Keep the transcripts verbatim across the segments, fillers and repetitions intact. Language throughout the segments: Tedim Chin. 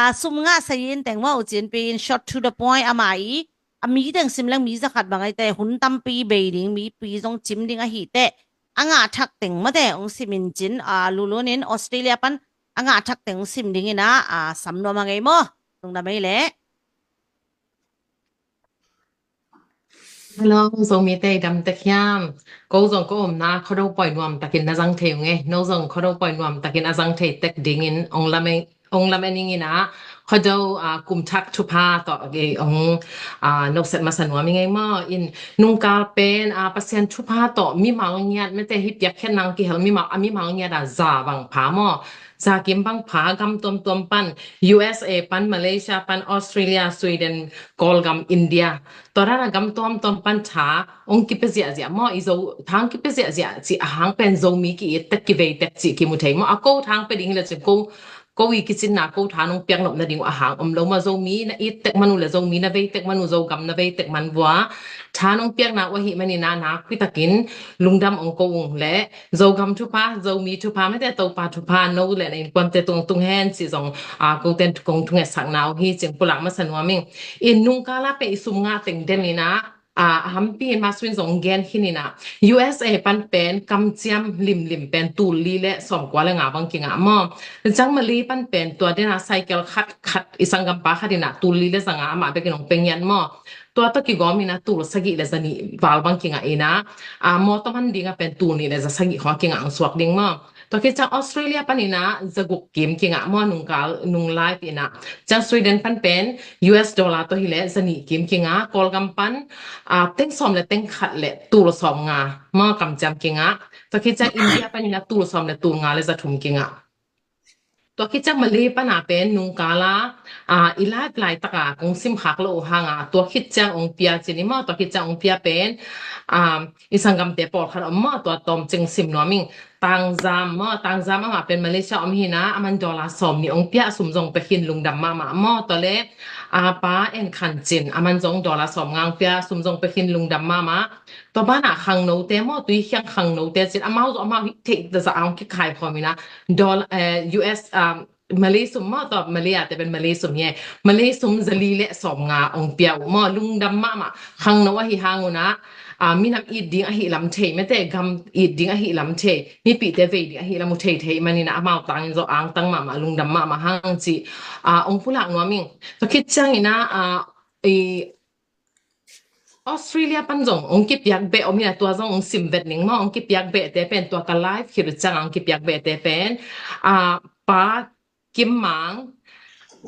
A sum ngah sayin teng maw, U Cin Pi in short to the point, ama i a mi teng sim leng mi zakhat bang aite, hun tampi bei ding, mipi zong cim ding ahi teh, a ngah thak teng mate ong sim in cin, a, Lulun in Australia pan a ngah thak teng ong sim ding ina, a, sam nuam a ngei maw? Lungdam ei leh. Hello, Zomite i dam tek hiam? Ko zong ko omna Khuado poi nuam takin na zang thei ung e. No zong Khuado poi nuam takin a zang thei tek dingin ong lamen, ong lamen ing ina, Khuado, a, kum thak thupha tawh, e, ong, a, noset masa nuam ing ei maw? In nungkal pen, a, Pasian thupha tawh mimal ngiat mate hi piakkhiat nang kihel mimal, a mimal ngiat a za bang pha maw? Za kim bang pha gam tuamtuam pan, U S A pan, Malaysia pan, Australia, Sweden, Kawlgam, India. Tua dan a gam tuamtuam pan tha ong kipia ziahziah maw, i Zo tha ong kipia ziahziah cih a hang pen Zomi ki-it tek, kivei tek cih kimu thei maw? A ko tha ong pia ding hi le cin ko, ko i kicinna ko tha nong piak nopna ding uh a hang om lo maw? Zomi na it tek man uh le Zomi na vei tek man uh, Zogam na vei tek man vua tha nong piakna uh ahih manin a nakpi takin lungdam ong ko ung leh, Zogam thupha, Zomi thupha mate Topa thupha no le na innkuante tung tung hen cih zong, a, koten kong thungetsakna uh hi cing pulak masa nuam ing. In nungkala pen i sum ngah teng den ina, a, a hampi in Masuin zong gen khin ina, U S A pan pen kamciam limlim pen tul li le sawmkua le nga bang kingah maw? Ciang Malay pan pen tua dena cycle khat khat, i sanggampa khat ina tul li le za nga amah bekin ong pia ngiat maw? Tua tawh kigawm ina tul sagih le za nih val bang kingah ina, a, mawtaw man dinga pen tul nih le za sagih khong a kingah ang suak ding maw? Tua khit ciang Australia pan ina za guk kim kingah maw, nungkal, nung live ina. Ciang Sweden pan pen U S dollar tawh hi le za nih kim kingah, Kawlgam pan, a, teng sawm le teng khat le tul sawm nga maw, kamciam kingah. Tua khit ciang India pan ina tul sawm le tul nga le za thum kingah. Tua khit ciang Malay pana pen nungkala, a, i live laitaka kong sim khak lo uh hanga, tua khit ciang ong pia cin i maw, tua khit ciang ong pia pen, a, i sanggamte pawlkhat om maw, tua tawm cing sim nuam ing. Tangzam maw, Tangzam amah pen Malaysia om hina, aman dollar sawm nih ong pia, a sum zong pia khin, lungdam mahmah maw. Tua le, a, Pa En Khan Cin, aman zong dollar sawm nga ong pia, a sum zong pia khin, lungdam mahmah. Tua banah khangnote maw, Tuikhiang khangnote cin, amau zong amau hih theih tazah a ong kikhai khawm ina, dollar, eh, U S, um, Malay sum maw, tua Malay a te pen Malay sum hi e. Malay sum za li le sawm nga ong pia uh maw, lungdam mahmah. Khangno ahi hang una, a, minam it ding ahi lam thei mate, gam it ding ahi lam thei, mipite vei ding ahi lam uh thei thei manina, amau tangin zong angtang mahmah, lungdam mahmah hang ci, a, ong pulak nuam ing. Tua khit ciang ina, a, i, Australia pan zong ong kipiak beh om ina, tua zong ong sim vet ning maw, ong kipiak behte pen tua ka live khit uh ciang ong kipiak behte pen, a, Pa Kim Mang,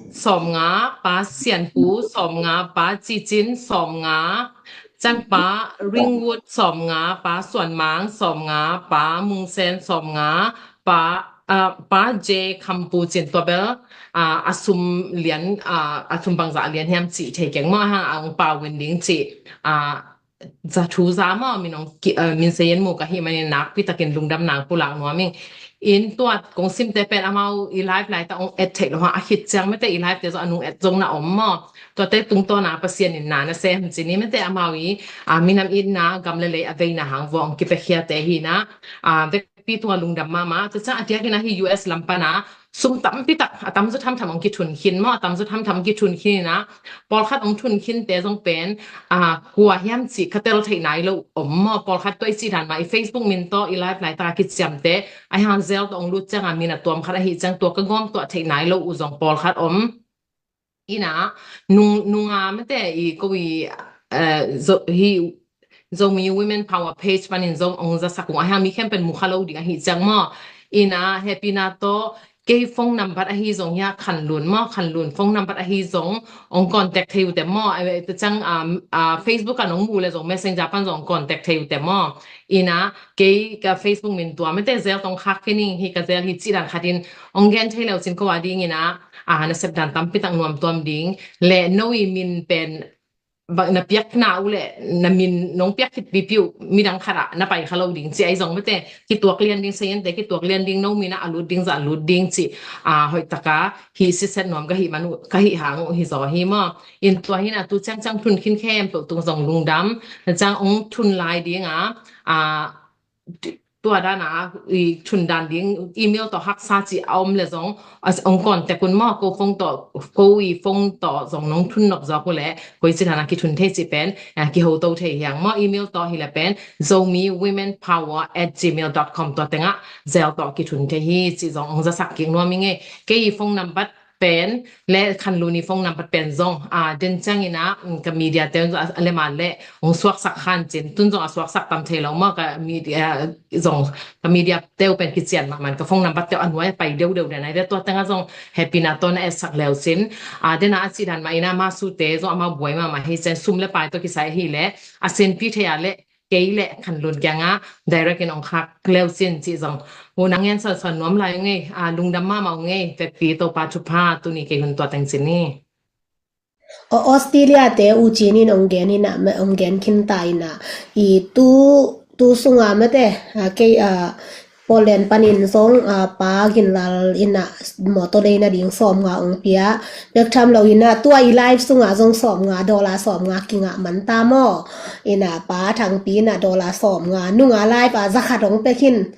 sawm nga, Pa Sian Pu, sawm nga, Pa Ci Cin, sawm nga, ciang Pa Ringwood, sawm nga, Pa Suan Mang, sawm nga, Pa Mung Sen, sawm nga, Pa, a, Pa J Kham Pu Cin, tua bel, a, a sum lian, a, a sum bangzah lian hiam cih thei keng maw, hang a ong pau in ding cih, a, za thu za maw, min ong ki, a, min sayin mu ka hih manin nakpi takin lungdam nang pulak nuam ing. In tua kong simte pen amau i live laitak ong et theih lo hang, a khit ciang mate i live te zong a nung et zong na om maw? Tuate tungtawna Pasian in na na sem cin i mate amau i, a, minam itna gam le lei a veina hang vua ong kipiakhiate hi na, a, vekpi tunga lungdam mahmah. Tua ciang a diakin a hi U S lam pana sum tampi tak, a tamzaw thamtham ong kithun khin maw, a tamzaw thamtham ong kithun khin ina, pawlkhat ong thun khinte zong pen, a, kua hiam cih ka tel theih nai lo om maw, pawlkhat tua i cih dan mah i Facebook min tawh i live laitak a kiciamte, a hiang zel tawh ong lut cianga min a tuam khat ahi ciang tua ka gawm tuah theih nai lo uh zong pawlkhat om. Ina, nung, nunga mate i ko i, eh, zo, hi, Zomi Women Power page panin zong ong zasak ung, a hiang mi khempeuh in mu kha lo ding ahi ciang maw. Ina, hehpihna tawh, kei phone number ahi zong hia, Khan Lun maw, Khan Lun phone number ahi zong, ong contact thei uh te maw, eh, te ciang, um, ah, Facebook ah nong mu le zong Messenger pan zong ong contact thei uh te maw. Ina, kei ka Facebook min tua mate zel tawh ong khak kei ning, hi ka zel hi cih dan khatin, ong gen thei le uh cin ko a ding ina, a, na sep dan tampi tak nuam tuam ding, le no i min pen, ba, na piakna uh le, na min nong piak khit pipi uh, midang khat ah na pai kha lo ding, ci ahi zong mate, kituak lian ding, sayinte kituak lian ding, no min ah a lut ding, zah a lut ding, ci, a, hoih taka, hi siset nuam ka hih man uh, ka hih hang uh hi zaw hi maw. In tua hi na tu ciangciang thun khin khempeuh tung zong lungdam, ciang ong thun lai ding a, a, tua dana i thun dan ding email tawh haksa ci a om le zong, a, ong contact un maw, ko phone tawh, ko i phone tawh zong nong thun nop zawk uh le, koi ci dana kithun thei ci pen, a, kiho to thei hiang maw, email tawh hi le pen, zomi women power at gmail dot com tua tengah zel tawh kithun thei hi ci zong ong zasak kik nuam i ngei. Kei i phone number pen le Khanlun i phone number pen zong, a, den ciangin a, mm, ka media te zong a, a lema le ong suaksak khan cin, tun zong a suaksak tam thei lo maw, ka media zong, ka media teu pen kician mahmah, ka phone number teu a nuai pai deuhdeuh den ai ve, tua tengah zong hehpihna tawh na etsak leu cin. A, dena a cih dan mah ina, ma sute zong ama buai mahmah hi cin, sum le pai tawh kisai hi le, a senpi thei a le, kei le Khanlun kiangah direct in ong khak leu cin cih zong. Hun a ngen sansau nuam lai ung ei, a, lungdam mahmah ung ei, vekpi Topa thupha, tuni kei hun tua teng cin ni. Australia te u cin in ong gen ina, ong gen khin ta ina, i tu, tu sunga mate, a, kei, a, Portland panin zong, a, pa Ginlal ina motor lei nading sawmnga ong pia. Bek tham lo ina tua i live sunga zong sawmnga, dollar sawmnga kingah man ta maw. Ina pa Thangpi ina dollar sawmnga, nunga live a zakhat ong pia khin.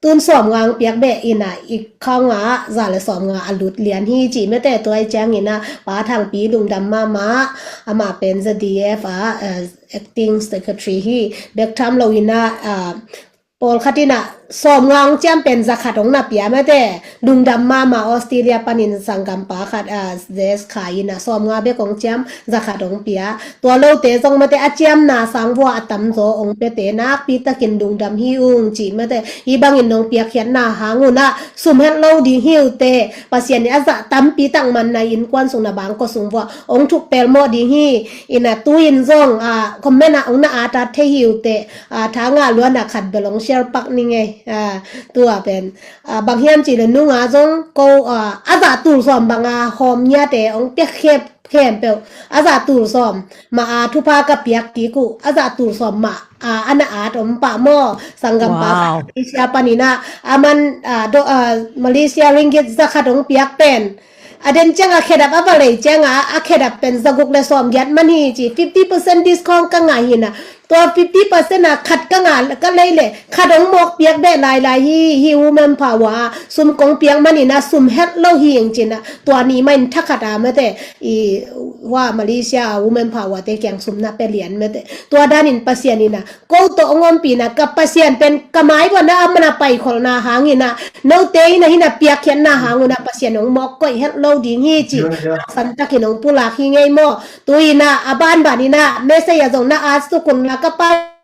Tun sawmnga ong piak beh ina i khang a za le sawmnga a lut lian hi ci mate, tua i ciang ina pa Thangpi lungdam mahmah, ama pen Z D F a, a, acting secretary hi. Bek tham lo ina, a, pawlkhat ina sawmnga ong ciam pen zakhat ong na pia mate, lungdam mahmah. Australia panin sanggampa khat, a, Zes Khai ina sawmnga bek ong ciam, zakhat ong pia. Tua lote zong mate a ciamna sang vua a tamzaw ong piate nakpi takin lungdam hi ung ci mate, hi bangin nong piakkhiatna hang una sum het lo ding hi ute, Pasian i a zah tampi tak man na innkuan sung na bangkua sung vua ong thuk pelmawh ding hi. Ina tu in zong, a, comment a ong na atat thei hi ute, a, thanga luana khat bel ong share pak ni ngei, a, tua pen, a, bang hiam ci le nunga zong ko, a, a zah tul sawm banga hawm ngiate ong piak khep khempeuh, a zah tul sawm mah a thupha ka piak kik uh, a zah tul sawm mah a, a na at om pah maw, sanggampa khat Malaysia panin a, a man, a, do, a, Malaysia ringgit zakhat ong piak pen, a den ciang a khedap a va lei ciang a, a khedap pen zaguk le sawmgiat man hi ci, fifty percent discount ka ngah hi na, tua fifty percent a khat ka ngah ka lei le, khat ong mawk piak beh lailai hi, hi women power a sum kong piak manin a sum het lo hi eng cin a, tua ni mah in thakhat a mate, i, hua Malaysia a women power te kiang sum na pia lian mate. Tua danin Pasian ina ko tawh ong ompihna, ka Pasian pen ka mai vua na a man a paikholhna hang ina, note ina hina piakkhiatna hang una Pasian ong mawk koih het lo ding hi ci, santakin ong pulak hi ngei maw. Tu ina a banban ina message a zong na at suk un la ka pa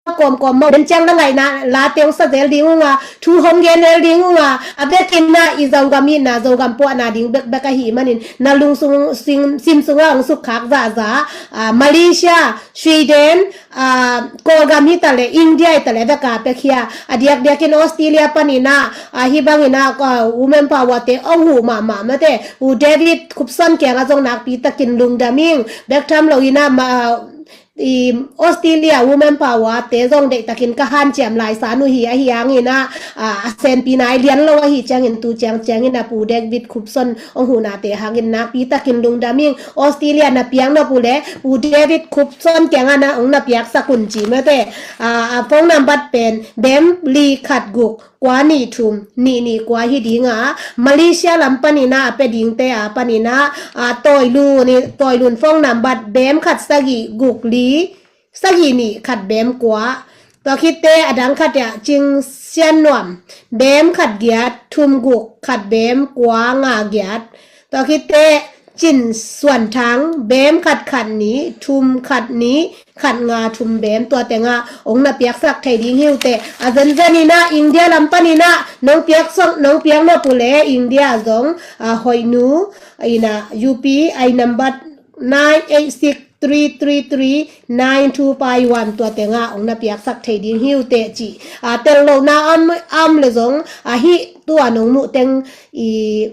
kawmkawm maw. Den ciang na ngaihna late ong sa zel ding unga, thu hong gen zel ding unga, a vekin na i Zogam ina Zogam puahna ding bekbek ahi manin na lung sung, sim, sim sunga ong sukkhak zahzah, a, Malaysia, Sweden, a, Kawlgam hi ta le, India hi ta le, veka pia khia. A diakdiakin Australia panin a, a, hi bangin a, a, women power te ong huh mahmah mate. U David Khupson kiangah zong nakpi takin lungdam ing. Bek tham lo ina ma, a, i Australia women power te zong deihtakin ka hanciam lai san uh hi, ahi hangin a, a, a senpi nai lian lo ahi ciangin tu ciang ciangin a Pu David Khupson ong huhna te hangin nakpi takin lungdam ing. Australia na piang nop uh le Pu David Khupson kiangah na ong na piaksak un ci mate. A, a phone number pen bem li khat guk kua nih thum nih nih kua hi dinga, Malaysia lam panin a pia dingte a panin a, a, Tawi Lun i, Tawi Lun phone number bem khat sagih guk li sagih nih khat bem kua. Tua khitte a dang khat ah Cing Sian Nuam bem khat giat thum guk khat bem kua nga giat. Tua khitte Cin Suan Thang bem khat khat nih thum khat nih khat nga thum bem, tua tengah ong na piaksak thei ding hi uh teh. A zenzen in ah India lam panin ah nong piaksak, nong piak nop uh leh India zong, a, Hoihnu in ah U P I number nine eight six three three three nine two five one, tua tengah ong na piaksak thei ding hi uh teh ci. A, tel lohna om, om leh zong, a, hih tua nong muh teng i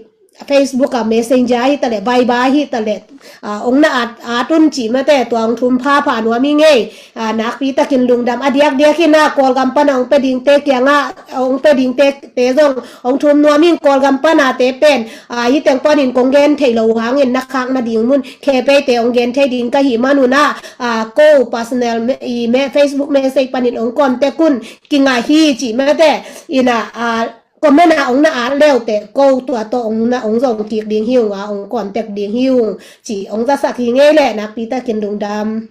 Facebook a Messenger hi ta leh, Viber hi ta leh, ah, ong na at, at un ci mate, tua ong thum phapha nuam hi ngei. Ah, nakpi takin lungdam. A diakdiak hi na, Kawlgam pana ong pe dingte kiangah, ong pe dingte te zong ong thum nuam hi. Kawlgam pana te pen, ah, hih teng panin kong gen thei lo hangin na khak nading mun, Khepeite ong gen thei ding ka hih man un ah, ah, ko personal me-, i me-, Facebook message panin ong contact un, kingah hi ci mate. Ina, ah, comment ah ong na at leuteh, ko tua tawh ong na, ong zong kik ding hi ung a, ong contact ding hi ung ci ong zasak hi ngei leh, nakpi takin lungdam.